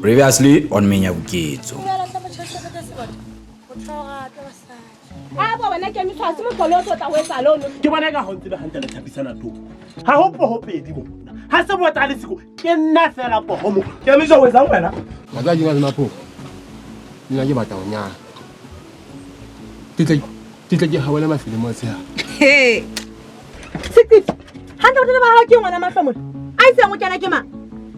Previously on Menyabuketso. Ke bona ka ho tsebe hantle le thapisana to. Ha ho poho pedi mona. Ha se bota le siko ke nna fela poho mo. Kemiso o etsang wena? Wa tseba ke na le maphoko. Nna ke batla ho nyala. Ke tle ke hawele mafele motshehare. He. Seqiti. Hantle bothata ba hao ke ngwana mahlomola. A itseng o kena ke mang?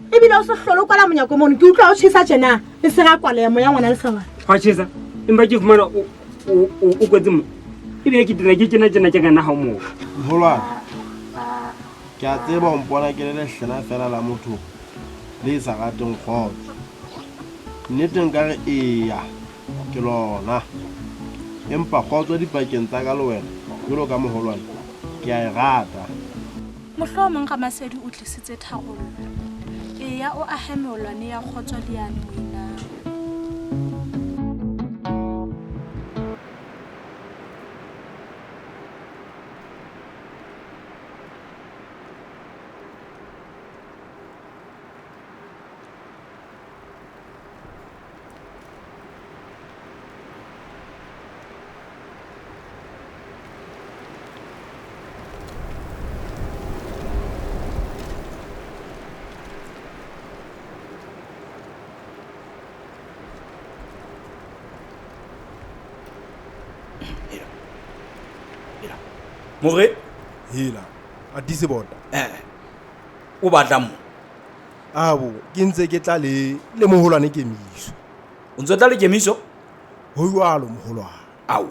Ebile o se hlole o kwala monyako mono. Ke utlwa o tjhesa tjena. Le sera kwaleha moya ngwana le hlobana. Hwa tjhesa. Empa ke fumana o kwetse mo. Ebile ke tena ke tjena tjena ke kana ha mo. Moholwane. Ke a tseba o mpona ke le lehlena fela la motho le sa rateng kgotso. Nnete nka re eya ke lona. Empa kgotso dipakeng tsa ka le wena jwalo ka moholwane ke a e rata. Mohlomong Ramasedi o tlisitse tharollo. Eya o ahe meolwane ya kgotso le yane moinang. More hela a dise bota o batla mo abo ke ntse ke tla le le moholwane Kemiso. O ntse tla le Kemiso? Ho jwalo moholwane. Ao.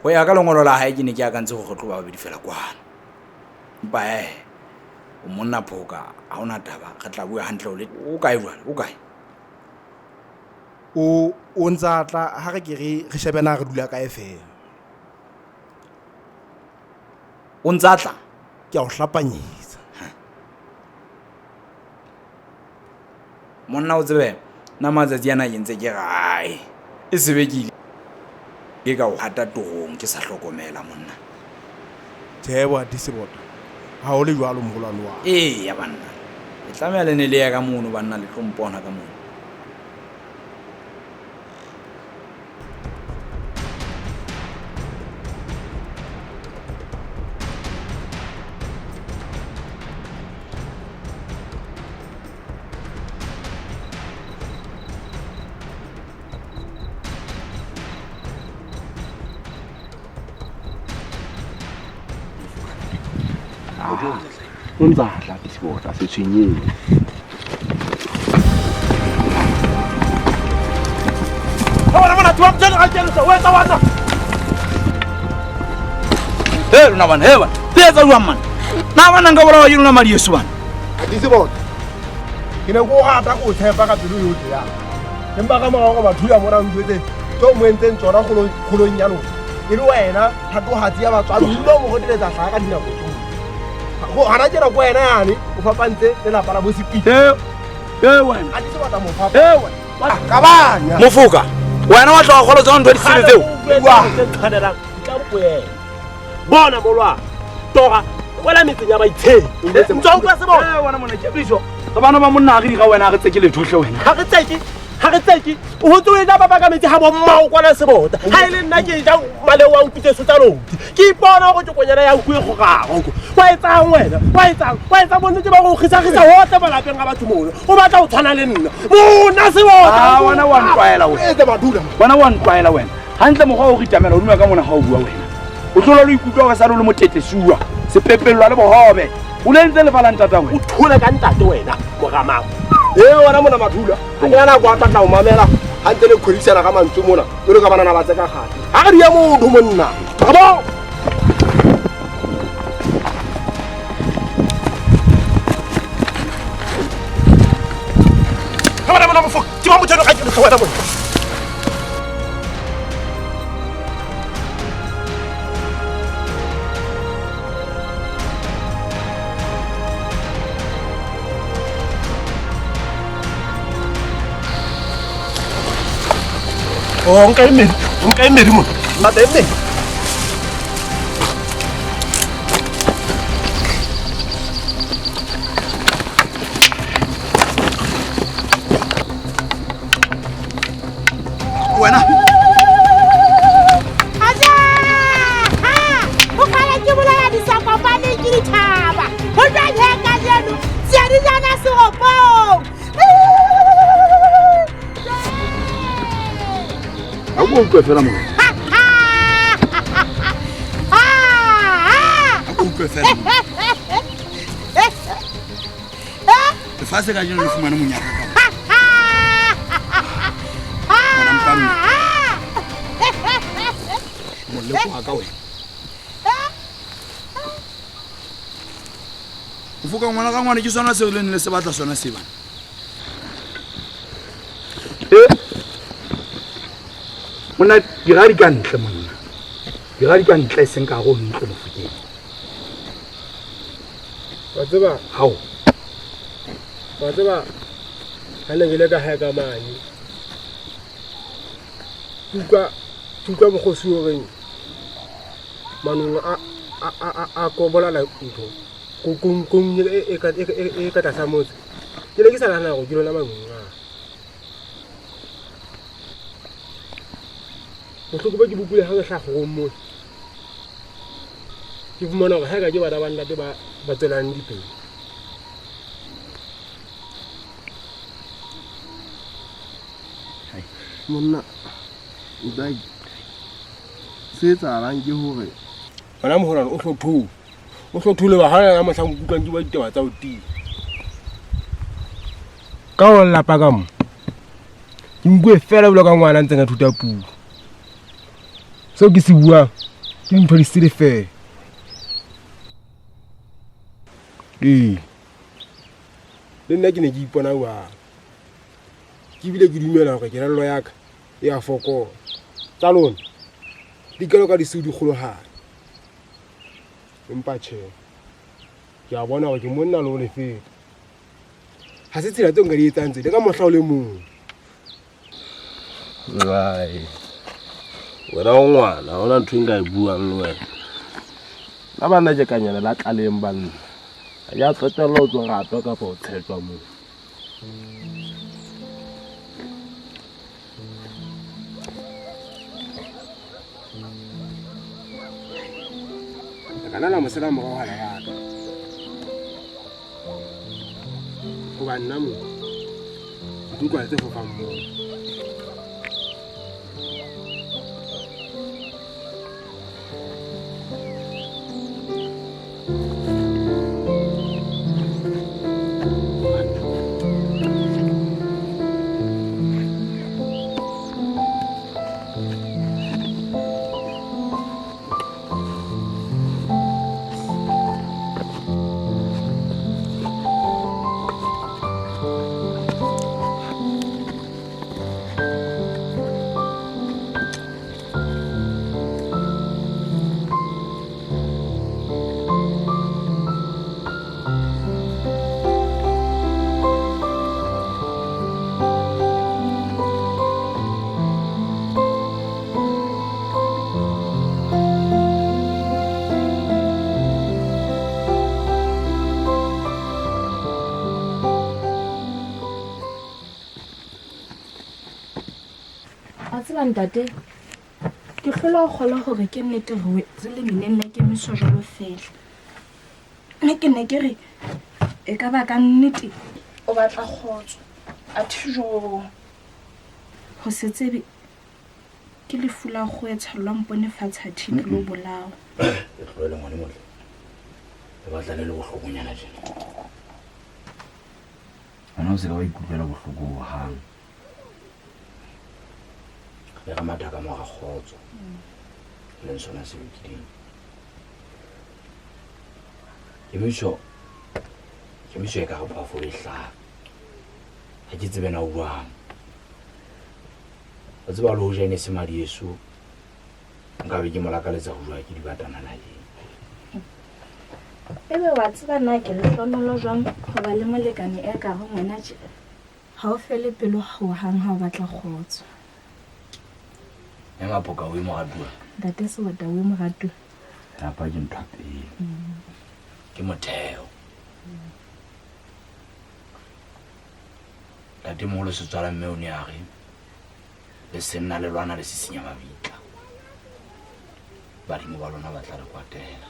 Ho ya ka lengolo la hae ke ne ke akantse hore re tlo ba babedi fela kwana. Empa o monna phoka ha ona taba re tla bua hantle o le o kae jwale o kae? O ntsa tla ha re ke re re shebe na re dula kae fela. O ntsa tla? Ke a o hlapanyetsa. Monna o tsebe nna matsatsi ana ke ntse ke gae. E sebe ke ile ke ka o hata torong ke sa hlokomela monna. Tjhe bo Atisebota. Ha o le jwalo moholwane wa. Eya banna. Le tlameha le ne le ya ka mono banna le tlo mpona ka mono. O ntsa tla Atisebota se tshwenyeng. Hey, lona bana, hey bana. Le etsa jwang man? Na bana nka bolawa ke lona madi yeso bana. Atisebota. Ke ne ko rata ko tshepa ka pelo yohle ya. Empa ka morao ka batho ya mona ntwetse tso mo entseng tsona kgolong ya lona. E le wena thatohatsi ya batswadi o dula o mo roteletsa hlaha ka dinako tsohle. Go hana tjena ko wena yane o fapantse lelapa la bo Sepiti. Eh wena. Atisebota mo fapa. Eh wena. Kabanya. Mofoka. Wena wa tloha kgolo tsona ntho di sele tseo. Wa tshwanelang di tla boela. Bona molwa. Tora wela metseng ya baitshepi. Ntse o utlwa se bona? Eh wena mona Kemiso. Re bana ba monna ha re dira wena ha re tseke letho hle wena. Ha re tseke. Ha re tseke. O hotse o etsa papa ka metsi ha bo mmao kwana Sebota. Ha e le nna ke ja maleo a nkutse sotsa lodi. Ke ipona hore ke konyana ya nku e kgorago. Wa etsang wena? Wa etsang? Wa etsa bonnete ba go kgisa-kgisa hohle malapeng a batho mono. O batla ho tshwana le nna. Mona Sebota. Ah, wena wa ntlwaela wena. Etsa madula. Wena wa ntlwaela wena. Hantle mokgwa o ritamela hodimo ka mona ha o bua wena. O tlola le ikutlwa hore sale o le motetesuwa. Sepepellwa le bohobe. O le entse lefa la ntata wena. O thole ka ntate wena, moramao. Eh wena mona madula. Ha ke na nako a tla o mamela. Ha ntse le kgodisana ka mantswe mona. Jwalo ka banana ba tseka kgale. Ha re di ya motho monna. Bravo. Ha bana mona mofoka. Ke ba motho ga ke le wena monna. Oh, nka e mmedi, nka e mmedi mona. Lata e mmedi. Wena. Aja! Ha! Ho kgale ke bolaya disakopane ke dithaba. Ho jwang he kajeno? Seadijana seropong. Ha o utlwe fela mona. Ha o utlwe fela. Lefatshe kajeno le fumane monyaka ka ngwana mpambe. Moleko wa ka wena. O foka ngwana ka ngwana ke sona seo le neng le se batla sona se bana. Monna dira di ka ntle monna. Dira di ka ntle e seng ka hare ho ntlo Mofokeng. Wa tseba? Hao. Wa tseba ha ne ke le ka hae ka mane. Ke utlwa mokgosi o reng manong a kobolala ntho. Kong e ka tlasa motse. Ke ne ke sa nahana hore ke lona manong a. Bohloko bo ke bo utlwile ha ke hlaha kgorong mona. Ke fumana hore ha eka ke bana ba ntate ba tswelang dipele. Monna, ntate, se etsahalang ke hore wena moholwane o hlothole. O hlothole ba hana ya mohlang kutlwang ke bua ditaba tsa ho tia. Ka ho lelapa ka mo. Ke nkuwe fela jwalo ka ngwana a ntseng a ithuta puo. Seo ke se buang ke dintho di sele fela. Ee. Le nna ke ne ke ipona jwalo. Ke bile ke dumela hore kelello ya ka e a fokola. Tsa lona di kalo ka disiu di kgolohadi. Empa tjhe, ke a bona hore ke monna le ho le feta. Ha se tsela tseo nka di etsang tse le ka mohla o le mong. Ai. Wena o ngwana, ha hona ntho e nka e buang le wena. La banna ke kanyana la tlaleng banna. Ha ke a qetella o tlo ratwa kapa o tshetjwa moo. Ka nna la mo sela morao ha lerato. Hoba nna mo ke utlwa tse fofang moo. Tseba ntate, ke hlola ho kgolwa hore ke nnete re wetse lemeneng la kemiso jwalo fela. Mme ke ne ke re e ka ba ka nnete o batla kgotso, athe jo ho se tsebe ke lefu la kgoho e tshellwang poone fatshe athe e tlilo bolawa. E tlohele ngwane motle. E batla le le bohlokonyana tjena. Wena o se ka wa ikutlwela bohloko hohang. Re re matha ka mora kgotso. E leng sona se lokileng. Kemiso e ka re phoofolo e hlaha. Ha ke tsebe na o jwang. Wa tseba le hoja e ne se madi eso, nkabe ke mo lakaletsa ho jwa ke dibatana naheng. Ebe wa tseba na ke lehlohonolo jwang ho ba le molekane e ka reng wena tje? Ha o fele pelo hohang ha o batla kgotso. Mme Mapoka o e moratuwa. Ntate Sebota o e moratuwa. Lelapa ke ntho ya pele. Ke motheo. Ntate moholo setswala mme o ne a re Le senna le lwana le sisinya mabitla. Badimo ba lona ba tla re kwatela.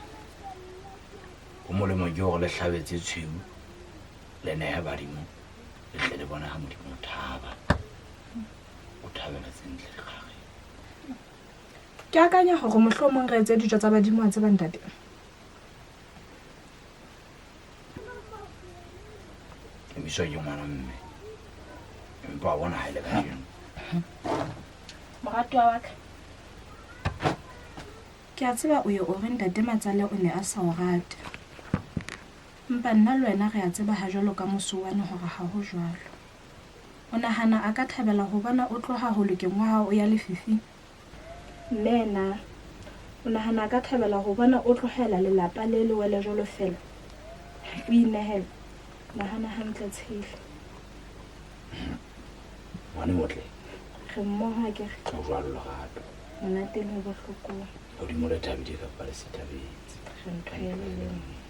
Ho molemo ke hore le hlabe tse tshweu, le nehe badimo, le tle le bone ha Modimo o thaba. O thabela tse ntle dikgare. Ke akanya hore mohlomong re etse dijo tsa badimo wa tseba ntate. Kemiso ke ngwana mme. Empa wa bona ha e le kajeno. Moratuwa wa ka. Ke a tseba o ye o re ntate Matsale o ne a sa o rate. Empa nna le wena re a tseba ha jwalo ka mosuwane hore ha ho jwalo. O nahana a ka thabela ho bona o tloha ho lokeng wa hao o ya lefifing? Mme na o nahana a ka thabela ho bona o tlohela lelapa le le wele jwalo feela? O inehela? Nahana hantle Tshele. Ngwane motle. Re mmoho akere? Ho jwalo lerato. Monate le bohlokong. Hodimo le thabile kapa le sithabetse. Re ntho e le nngwe.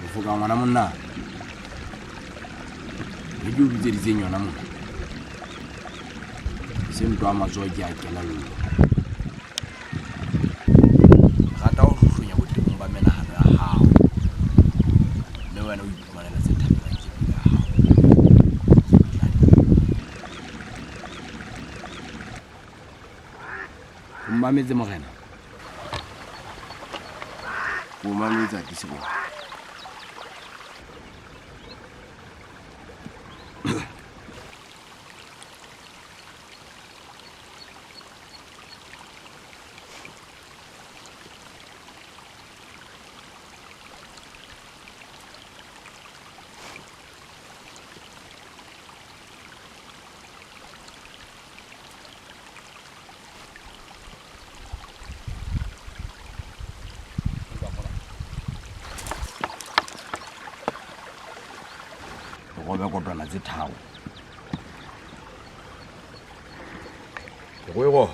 Bofoka ngwana monna. Mme ke o bitseditseng yona mona. Se ntwa matsoho ke a kelello. Rata ho hlohlonya botebong ba menahano ya hao. Mme wena o iphumanela tse thabelang ke pelo ya hao. O mmametse morena? O mametse a ke bona. Robe kotwana tse tharo. Ke go e robe.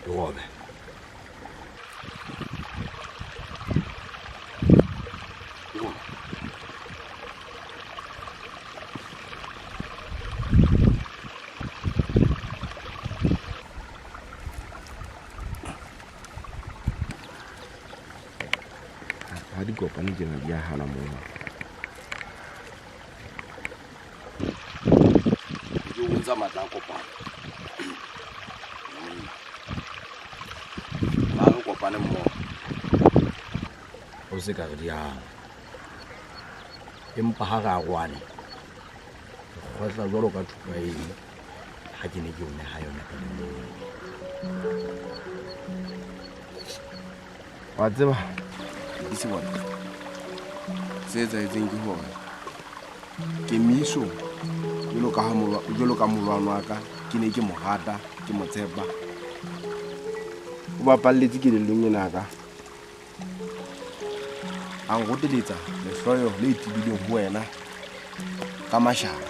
Robe. Ha di kopane tjena di a hana mona. Ke o bontsha matla a kopano. Ba re kopane mmoho. O se ka re di hana. Empa ha re arohane, re kgwehla jwalo ka thupa eno ha ke ne ke o neha yona ka leleme. Wa tseba, ke se bona. Se etsahetseng ke hore Kemiso jwalo ka ha jwalo ka molwano wa ka, ke ne ke mo rata, ke mo tshepa. O bapalletse kelellong ena ka. A nroteletsa lehloyo le tebileng ho wena ka mashano.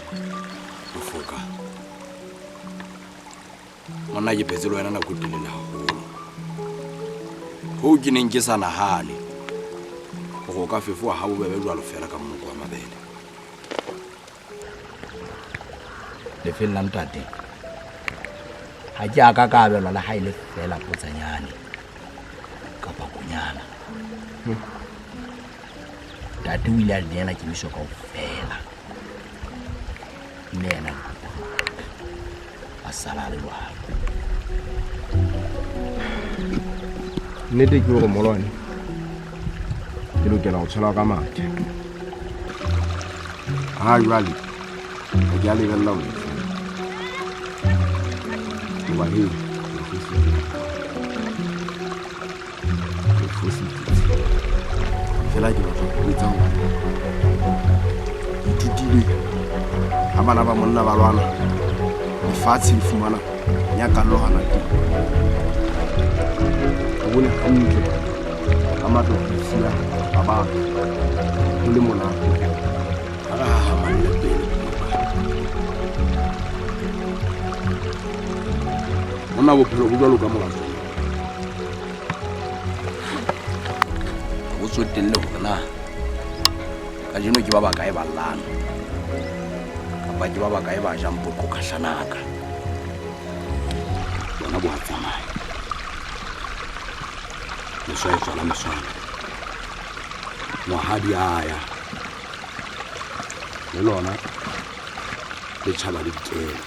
Bofoka. Monna ke phetse le wena nako e telele haholo. Hoo ke neng ke sa nahane hore o ka fefowa ha bobebe jwalo feela ka mmoko wa mabele. Lefeng la ntate, ha ke a ka ka abelwa le ha e le feela potsanyane kapa konyana. Ntate o ile a neela Kemiso kaofela. Mme yena a sala a le jwalo. Nnete ke hore molwane, E lokela ho tshelwa ka mathe. Ha jwale ha ke a lebella ho e Hoba he, ke fositse. Fela ke batla ho botsa hore ke ithutile ha bana ba monna ba lwana lefatshe le fumana nyakallohana teng. O bone hantle ka matlo ho siya ba batho ho le monate. Ha re hahamalle pele monna bophelo bo jwalo ka molato. Ha bo tsotelle hore na kajeno ke ba bakae ba llang kapa ke ba bakae ba jang poqo khahlanaka. Bona bo a tsamaya. Meswa e tswala meswana. Ngwaha di a ya. Le lona le tjhaba le dikela.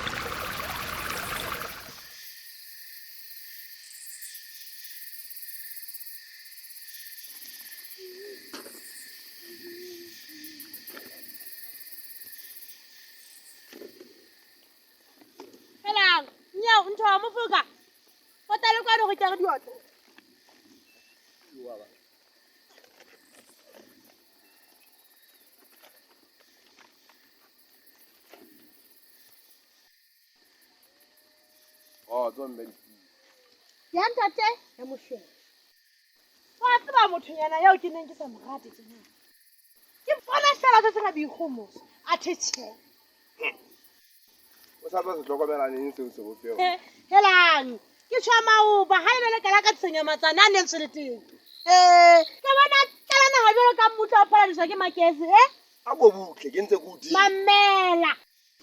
Helang, nyao ntho wa mofoka. O tla le kwano re ke re diotlo. Kgotso mme Dipuo. Ya ntate ya moshwela. Wa tseba mothonyana eo ke neng ke sa mo rate tjena. Ke bona fela se sena boikgomoso. Athe tjhe. O sa tla se hlokomela neng seo sebopeho? Helang, ke tjho maoba ha ebe le kala ka tsenya matsana a neng le teng. Eh, ke bona tlala naha jwalo ka mmutla o phaladiswa ke makese, eh? A ko butle ke ntse ke o dima. Mamela.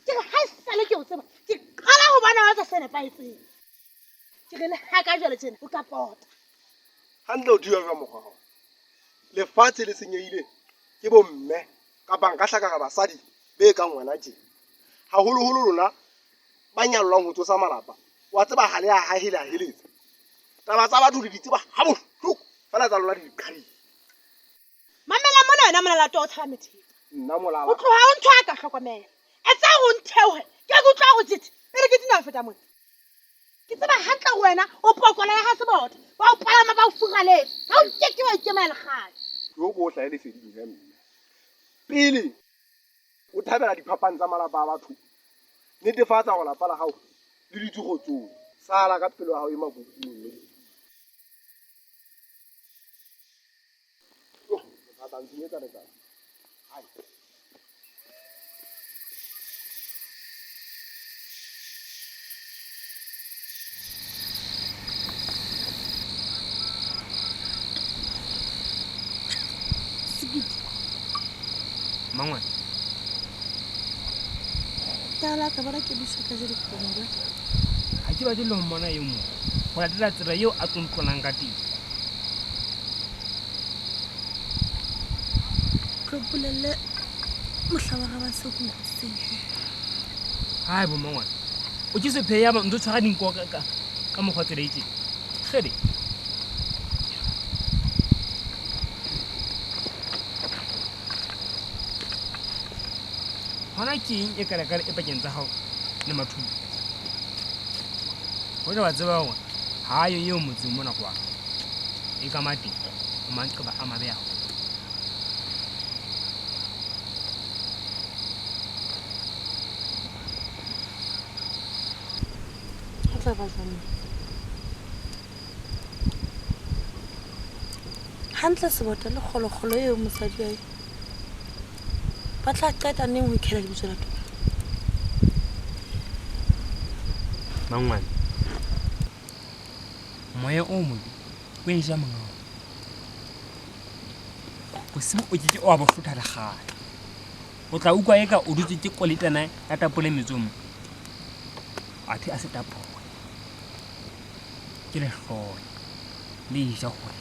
Ke re ha esale ke o tseba, ke qala ho bona wa tsa se nepahetseng. Ke re le ha ka jwale tjena o ka pota. Hantle o thiwa ka mokgwa wa. Lefatshe le senyehile ke bomme kapa nka hlaka ka basadi be kang wena tje. Haholoholo lona ba nyallwang ho tsosa malapa. Wa tseba ha le a hahe le a heletsa. Taba tsa batho le di tseba ha bohloko fela tsa lona di di qhadile. Mamela mona wena molalato o tshaba methepa. Nna molala. O tloha o ntho a ka hlokomela. Etsa hore o ntheohe. Ke ke utlwa hore tjete pele ke tina ho feta mona. Ke tseba hantle hore wena o pokola ya ha sebota. Ba o palama ba o furaletse. Ha o ke ke wa ikemela lekgale. Tlo ko o hlahe leseding he mme. Pele o thabela diphapang tsa malapa a batho, netefatsa hore lapa la hao le dutse kgotsong. Sala ka pelo ya hao e makukuno mme Dipuo. Yoh, o tla ntshenyetsa letsatsi. Hai. Sekiti. Mangwane. Tala ka bona ke buswa ka jeno ke bona. Ha ke batle le ho mmona e mong. Ho latela tsela eo a tlontlolang ka teng. Tlo bolelle mohlabara wa seo ke mo botsitseng he. Hai bo mangwane. O ke sephe ya ba ntse tshwara dinko ka ka ka mokgwa tsela e tjena. Kgele. Hona ke eng e kalakala e pakeng tsa hao le Mathula? Hoja wa tseba hore ha yo eo motseng mona kwa. E ka mate o manqeba a mabe haholo. Ho tla ba jwang? Hantle sebota le kgolokgolo eo mosadi wa ba tla qeta neng ho ikhela lebitso la toka? Mangwane, moya o mobe o e ja mongao. Bosibu o ke ke oa bo hlotha le kgale. O tla utlwa eka o dutse ke koletana ya tapole metsong. Athe a se tapole. Ke lehloyo le e ja hore.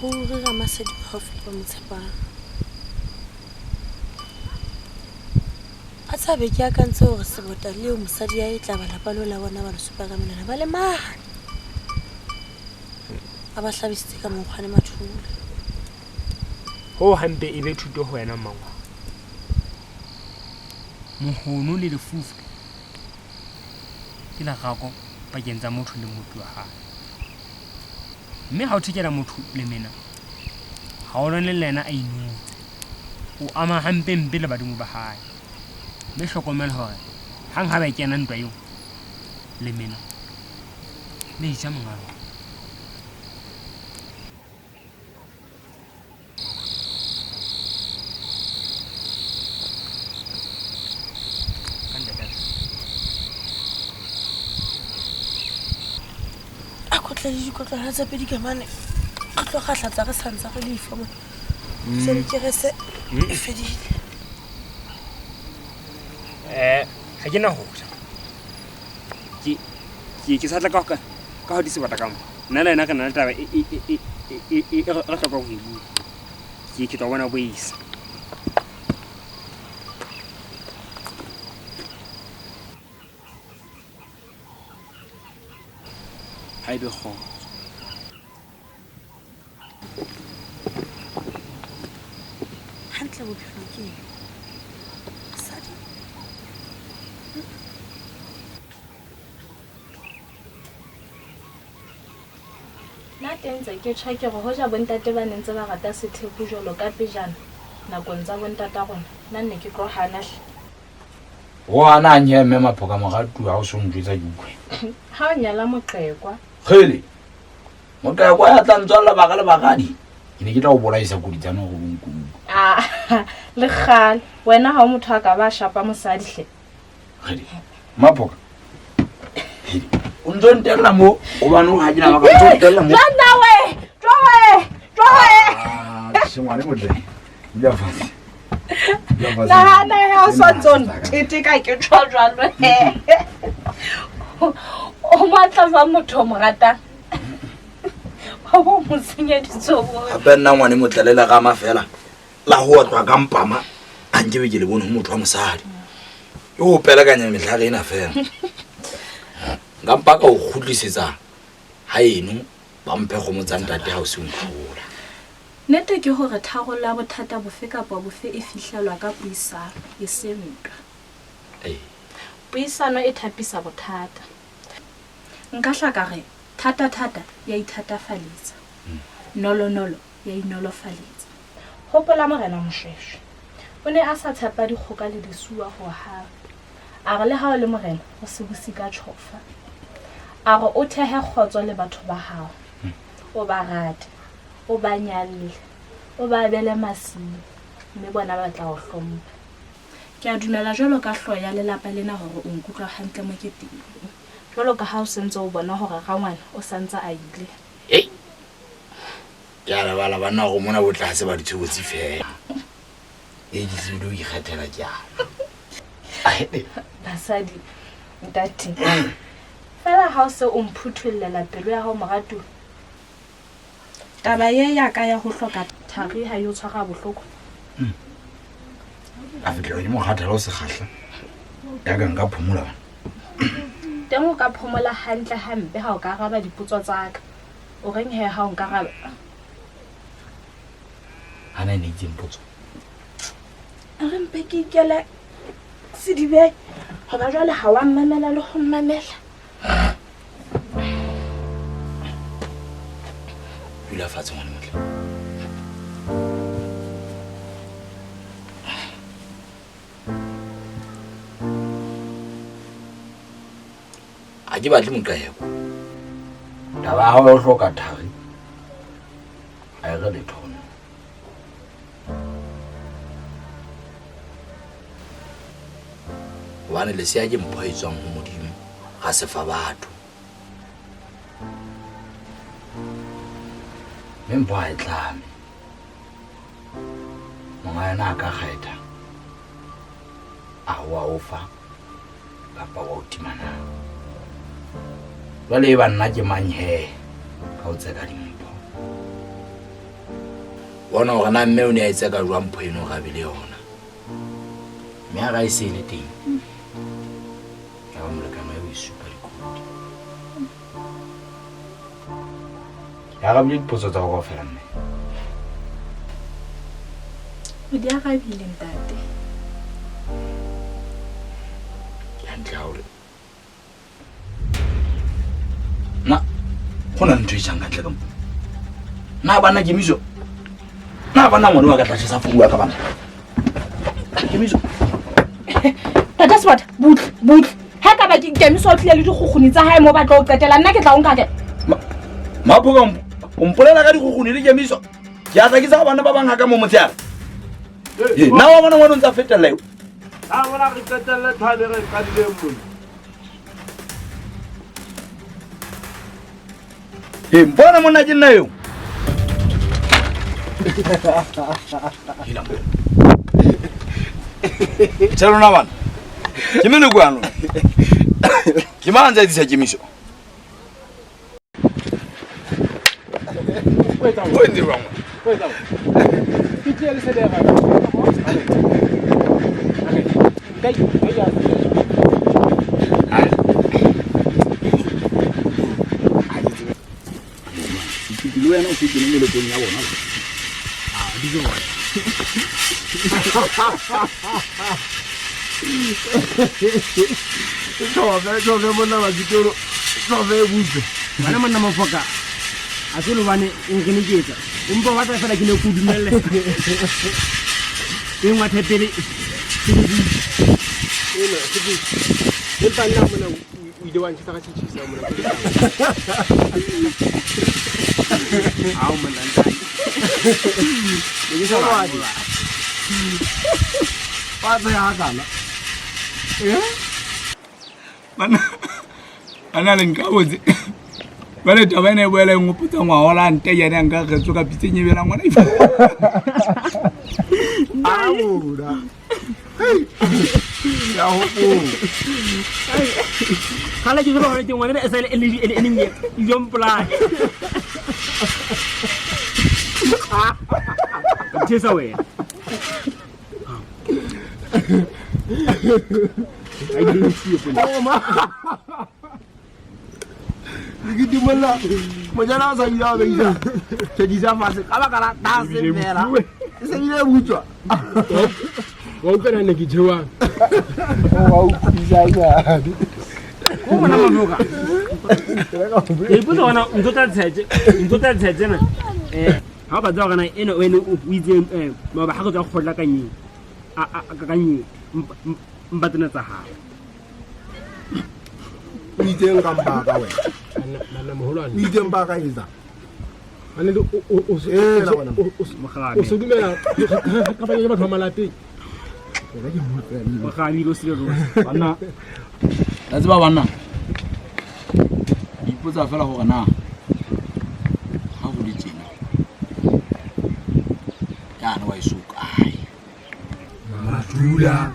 Ruri Ramasedi o haufi le ba mo tshepang. A tshabe ke akantse hore Sebota le eo mosadi ya e tla ba lapa leo la bona ba le supa ka menwana ba le mane. A ba hlabisitse ka monkgwane mathule. Hoo hampe e be thuto ho wena mmangwana. Mohono le lefufa ke lerako pakeng tsa motho le mmopi wa hae. Mme ha o thekela motho lemena, ha o lwane le yena a inotse. O ama hampempe le badimo ba hae. Mme hlokomela hore hang ha ba kena ntwa eo, lemena le ja monga lona. A kotle le dikotlwana tsa pedi ka mane re tlo kgahlatsa re santsa re lefa mone jale ke re se e fedile. Ga ke na go ja. Ke sa tla ka ka go di sebata ka mo. Nna le ena re na le taba e re hlokang go e bua. Ke tlo bona boisa. Ha ebe kgotso. Hantle bophelo ke eng? Mosadi. Nna teng ntse ke tjho ke re hoja bontate ba ne ntse ba rata sethepu jwalo ka pejana nakong tsa bontata rona, nna nne ke tlo hana hle. O hana ang he mme Maphoka moratuwa ha o so ntjwetsa ke utlwe. Ha o nyala moqekwa. Kgele! Moqekwa ya tla ntswalla bara le baradi. Ke ne ke tla o bolaisa koditsane hore o nkutlwe. Ah, le kgale. Wena ha o motho a ka ba shapa mosadi hle. Kgele! Maphoka. Kgele! O ntso ntella mo hobane o ha ke na maka o ntso ntella mo. Jonna we! Tlowe! Tlowe! Ah, sengwane motle. Dula fatshe. Dula fatshe. Nahana he o sa ntso ntete ka ke tjho jwalo he. O matla jwang motho o mo ratang? Wa bo mo senyeditse o bo. Hape nna ngwane motle le lerama fela la ho otlwa ka mpama a nkebe ke le bone ho motho wa mosadi. Ke ho pelekanya mehlare ena fela. Nka mpa ka o kgutlisetsa ha eno ba mphe kgomo tsa ntate ha o se nkgola. Nnete ke hore tharollo ya bothata bofe kapa bofe e fihlelwa ka puisano, eseng ntwa. Puisano e thapisa bothata. Nka hla ka re, thata-thata ya ithatafaletsa, nolo-nolo ya inolofaletsa. Hopola Morena Moshweshwe, o ne a sa tshepa dikgoka le disuwa ho hang. A re le ha o le morena, o se buse ka tjhofa. A re o thehe kgotso le batho ba hao, o ba rate, o ba nyalle, o ba abele masimo, mme bona ba tla o hlompha. Ke a dumela jwalo ka hlooho ya lelapa lena hore o nkutlwa hantle mo ke teng. Jwalo ka ha o se ntse o bona hore rangwane o sa ntse a ile. Hei! Ke a lebala banna hore mona botle ha se ba ditshobotsi feela. Ee, ke tsebile ho ikgethela ke a. Basadi, ntate. Feela ha o se o mphuthollela pelo ya hao moratuwa. Taba ye ya ka ya ho hloka thari ha e o tshwara bohloko. A fitlhelwa ke mokgathala o sekgahla. Ya ka nka phomola bana. Teng o ka phomola hantle hampe ha o ka araba dipotso tsa ka. O reng he ha o nkaraba? Hana e ne itseng potso. A re mpe ke ikele sedibeng hoba jwale ha wa mmamela le ho mmamela. Dula fatshe ngwane motle. Ha ke batle moqheko. Taba ya hao ya ho hloka thari ha e re letho ho nna. Hobane lesea ke mpho e tswang ho Modimo, ga se fa batho. Mme mpho ha e tlame. Monga yona a ka kgetha a ho a o fa kapa wa o tima na. Jwale e ba nna ke mang he ka o tseka dimpho. Bona hore na mme o ne a e tseka jwang mpho eno hore a be le yona. Mme ha ra e se e le teng, ya ba molekane wa e supa dikoti. Ke arabile dipotso tsa go kaofela mme. O di arabile ntate. Ke hantle ha o re. Na go na le ntho e jang ka ntle ka mo. Na bana kemiso. Na bana ngwana wa ka tla tjhesa founu ya ka bana. Kemiso. Tata Sebata, butle, butle. Ha ka ba ke Kemiso o tlile le dikgukguni tsa hae mo ba tlo o qetela, nna ke tla o nka ke. Maphoka o mpolela ka dikgukguni le Kemiso. Ke a tla ke sa bana ba bang ha ka mo motshehare. Ee, na wa bona ngwana o ntse a fetella eo. A bona re qetelle thwane re qadileng mona. Ee, mpona monna ke nna eo. Hela mo. Tjhe lona bana. Ke meloko ya lona. Ke mang a ntse a etsisa kemiso? O entse jwang wena? Le wena o se kene melokong ya bona. Tsofe, tsofe monna Makitolo, tsofe e butswe. Wena monna Mofoka, a se lobane o nkeneketsa. O mpa wa tla fela ke ne ke o dumelle. E ngwathe pele ke le dutse. Ena, se ke empa nna mona o ile wa ntjhesa ka tjhetjhisa mona. Ao monna ntate. Ne ke sa batle. Wa tsaya hakana. Bana bana le nka botse. Jwale taba ena e boela e ngopotsa ngwahola nte yane a nka kgetso ka pitseng e belang ngwana ifa. Aola. Hey. Ya hopola. Kgale ke tseba gore ke ngwana e sale e le e le e le mpolaya. Thesa wena. A ke ntshie pole. Ke dumella mojana a sa bile a beisa tšhedisa fatshe ka baka la tase fela e se bile butswa. Wa utlwa ne ke jewang. Wa utlwisa jane. Ko mona Mafoka. Ke ipotsa gona ntho tsa tshetse, ntho tsa tshetse na. Ha o ka tseba gona ena o ene o itseng maoba ha go tswa kgotla ka nyeng. A a ka nyeng mpa tsena tsa hao. O itseng ka mpaka wena? Banna moholwane. O itseng ba ka etsa? Banna le o Hela bona. o se dumela ka ba ke batho ba malapeng. Mogami lo sile rona. Banna. La tseba banna. Ke ipotsa fela hore na ha ho le tjena. Yana wa eso kae? Madula.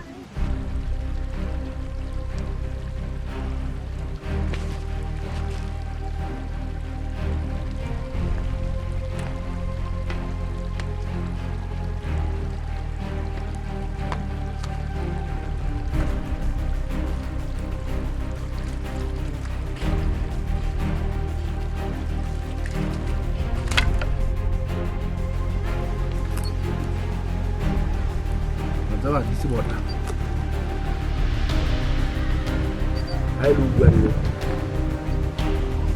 Tseba ke sebota ha e le o bua nnete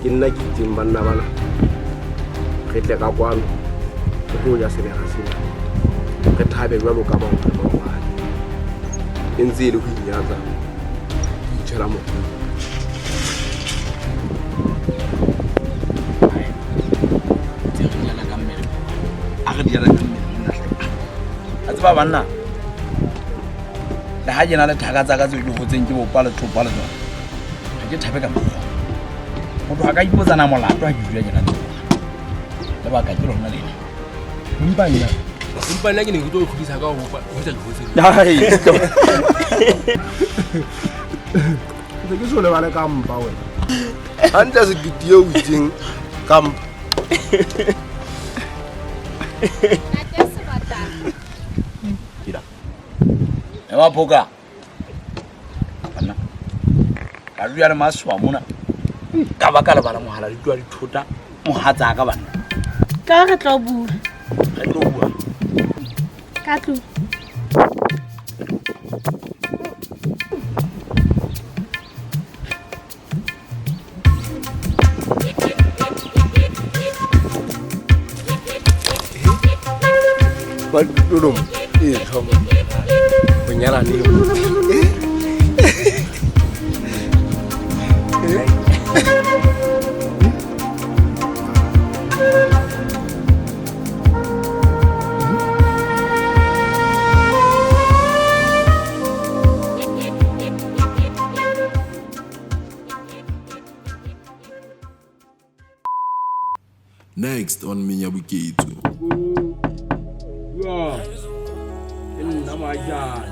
ke nna ke itseng banna bana re tle ka kwano re tlo ja sebega sena re thabe jwalo ka maoto maobane e ntse e le ho inyatsa ke itshwela mokgwa. A re di jala ka mmele monna hle. A tseba banna le ha ke na le thaka tsa ka tseo ke hotseng ke bopa lethopa le tsona ha ke thabe ka mokgwa motho a ka ipotsana molato ha ke dula ke na le tsona lebaka ke lona lena. Empa nna empa nna ke ne ke tlo o tlhodisa ka ho bopa ho tsa dihotse. Ntse ke so lebale ka mpa wena. Hantle sekete eo o itseng ka mpa. Ntate Sebata. Ira. Maphoka banna ka dula le masoa mona ka ba ka lebala mohala di tloa dithota mohatsaka banna. Ka re tlo bua. Re tlo bua. Ka tlung. Ba lolomo e tlhomo go nyala le Next on Minyabuketso. Bua. Ke nna moajane.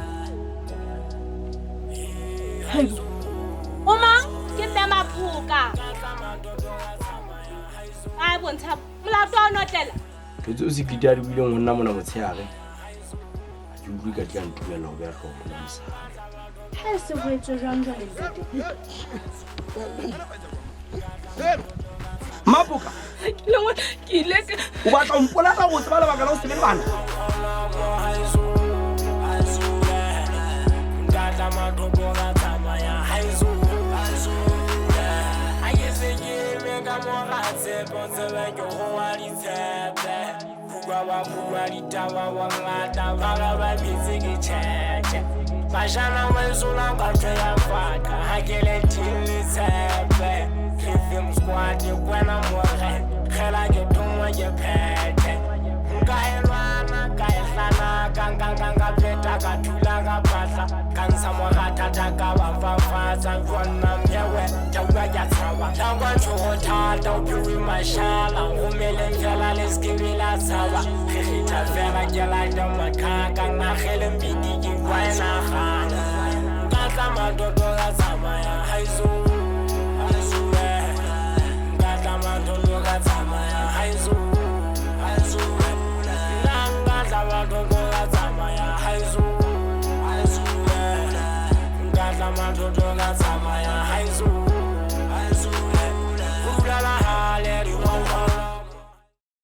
O mang? Ke mme Maphoka. A bontsha molato wa o notlela. Ke tseo sekete a di buileng ho nna mona motshehare. Ha ke utlwe ka di a ntumella ho beha hlooho ho mosadi. Ha e se ho etswe jwang jwale ntate? Maphoka. Ke ile ka O batla ho mpolaya o tseba lebaka la ho se be le bana?